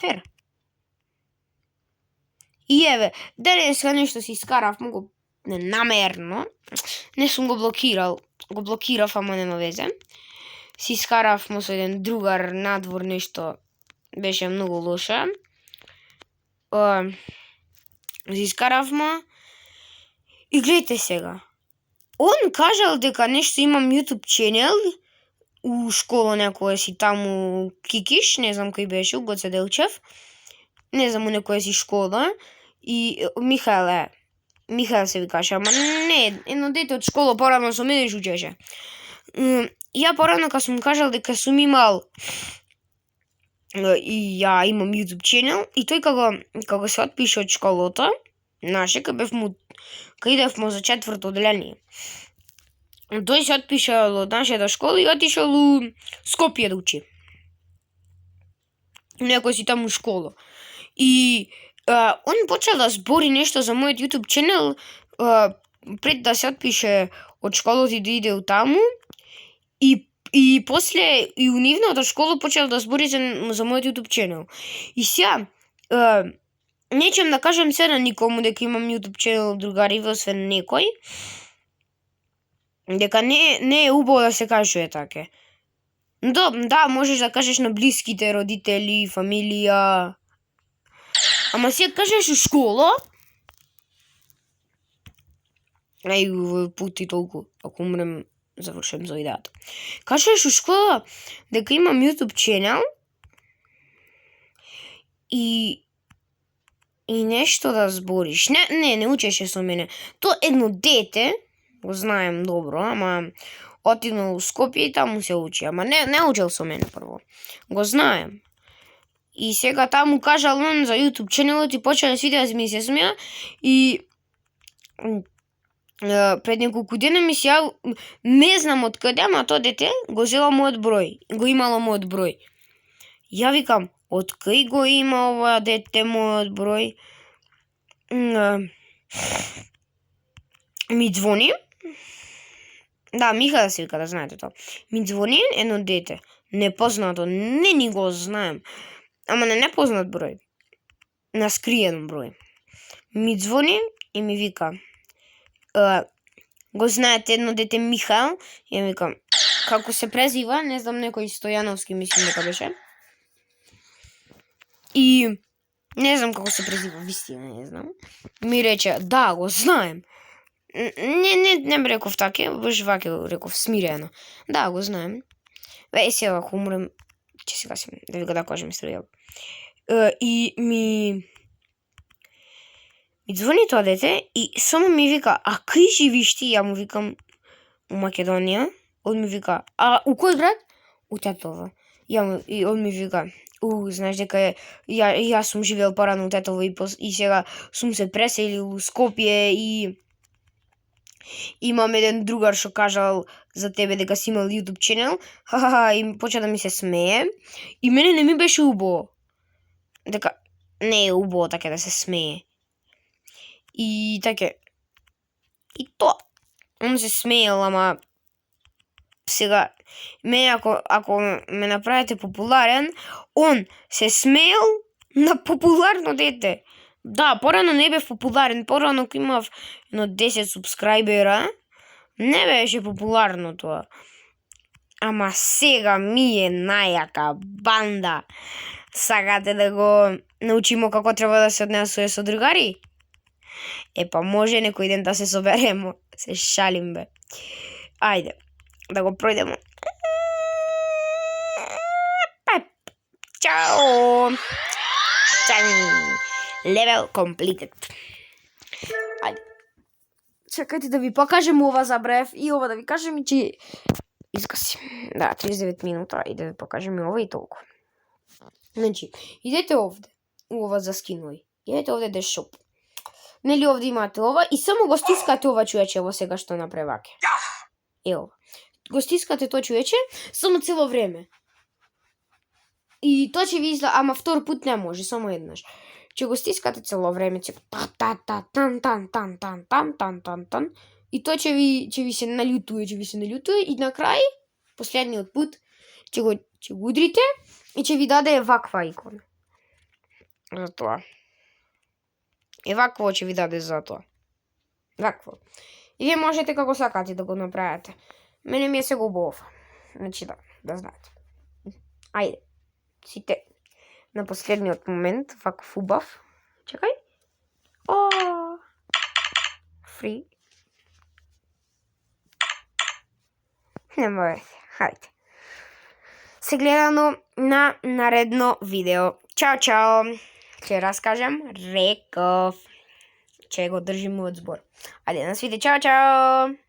Фер. И еве, денеска нешто си искарав многу ненамерно. Не сум го блокирал. Го блокирав, ама нема везе. Си искарав му со еден другар надвор нешто. Беше многу лоша. Си искарав му. И гледайте сега. Он кажал дека нешто имам YouTube ченел. У школа некоја си таму Кикиш, не знам кој беше, у Гоце Делчев. Не знам у некоја си школа. И Михаел се викаше, ама не, едно дете од школа порано со мене учеше. Ја порано кога сум кажал дека сум имал и ја имам YouTube ченел, и тој кога се отпише од школата, наше, кога идевме за 4-то одделение. Тој се отпишал од нашата школа и отишел у Скопје да учи. Некој си таму школа. И он почел да збори нешто за мојот YouTube ченел пред да се отпише од школата и да иде таму. И после и у нивната школа почел да збори за мојот YouTube ченел. И сега нечем да кажам се на никому дека имам YouTube ченел, другари, освен некој. Дека не е убаво да се кажува така. Да, можеш да кажеш на блиските, родители, фамилија. Ама си кажеш у школа. Пути толку, ако умрем, завршем за идејата. Кажеш у школа дека имам YouTube ченел и нешто да збориш. Не учеше со мене. То едно дете, го знаем добро, ама отиднал у Скопје и таму се учи. Ама не учел со мене прво. Го знаем. И сега таму кажал он за YouTube ченелот и почел сите да ми се смеа. И пред неколку дена ми се не знам од каде, ама тоа дете го зела мојот број. Го имало мојот број. Ја викам, од кај го има ова дете мојот број? Ми звони. Да, Михаил се вика, да знаете тоа. Ми звони едно дете. Непознато, не ни го знаем. Ама на непознат број. На скриен број. Ми звони и ми вика, го знаете едно дете Михаил? И ја викам, како се презива? Не знам, некој Стојановски мислим дека беше. И не знам како се презива, вистина не знам. Ми рече, да, го знаем. Не ми реков таке, баш ваке реков смирено. Да, го знаем. Сега ако умрем, ќе се гасим, да ви го да кажем историја. И ми звони тоа дете и само ми вика, а кај живиш ти? Ја му викам, у Македонија. Он ми вика, а у кој град? У Тетово. И он ми вика, знаеш дека јас сум живеел порано у Тетово и сега сум се преселил у Скопје и имам еден другар што кажал за тебе дека си имал YouTube ченел. И почна да ми се смее. И мене не ми беше убаво. Дека не е убаво така да се смее. И така. И тоа. Он се смеел, ама сега мене ако ме направите популарен, он се смеел на популарно дете. Да, порано не бев популарен, порано кога имав 10 субскрајбера, не беше популарно тоа. Ама сега ми е најака банда. Сакате да го научимо како треба да се однесува со другари? Па може некој ден да се соберемо. Се шалим, бе. Ајде, да го пројдемо. Чао! Level completed. Ајде. Чекајте да ви покажем ова за брев и ова да ви кажем и че изгасим. Да, 39 минута и да ви покажем и ова и толку. Значи, идете овде. Ова за скинови. Идете овде де шоп. Нели овде имате ова и само го стискате ова чуече во сега што направаке. Ево. Го стискате тоа чуече само цело време. И тоа ќе ви изгледа, ама втор пут не може, само еднаш. Ќе го стискате цело време, ќе тан и тоа ќе ви се налютува и на крај последниот пут ќе го удрите и ќе ви даде ваква икона. за тоа. И вакво ќе ви даде за тоа. Вакво. И вие можете како сакате да го направите. Мене ми е се го убав. Значи да знаете. Ајде. Сите на последниот момент, ваков убав. Чекај. Фри. Нема веќе. Хајде. Се гледано на наредно видео. Чао, чао. Ќе раскажам, реков. Ќе го држим мојот збор. Ајде, на свиде. Чао, чао.